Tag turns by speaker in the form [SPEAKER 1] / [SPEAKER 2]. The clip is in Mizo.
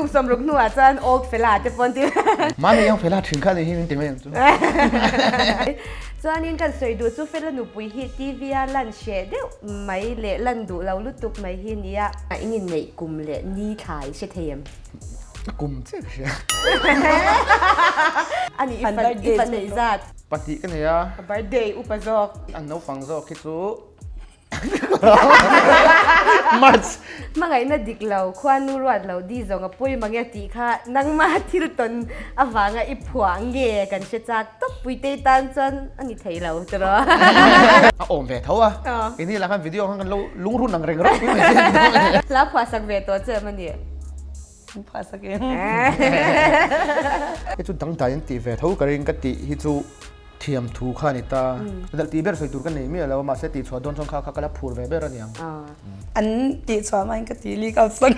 [SPEAKER 1] Kum 60 hnuah chuan old fella te pawh an ti.
[SPEAKER 2] Mahni young fella thin kha a nih hi min ti mai ang chu.
[SPEAKER 1] Chuanin kan sawi duh chu Fela nupui hi TV a lan hreh deuh mai leh lan duh lo lutuk mai hi nia. In inneih kum leh ni thla i hre thei em?
[SPEAKER 2] Kum chiah ka hria.
[SPEAKER 1] A nih i fa neih zat.
[SPEAKER 2] Pahnih ka nei a.
[SPEAKER 1] A birthday upa zawk.
[SPEAKER 2] An naupang zawk hi chu March.
[SPEAKER 1] Hmangaihna dik lo, khuanu ruat lo di zawng a pawi mang e tih kha nangma thil tawn avanga i phuah nge kan hre chak tawp Puitei tan chuan a ni thei lo tiraw.
[SPEAKER 2] A awm ve tho a, keini lah khan video khan kan lo lungrun ang reng reng mai si.
[SPEAKER 1] Hla phuah sak ve tawh che em a ni?
[SPEAKER 3] An phuah sak em?
[SPEAKER 2] Hei chu dangdai an tih ve tho ka ring ka tih hi chu thiam thu kha a ni ta. Dal tih ber sawi tur ka nei miah lo a, mahse tih chhuah dawn chuan kha kha ka la phur ve ber a ni ang.
[SPEAKER 3] An tih chhuah hmain ka tih leak out sak.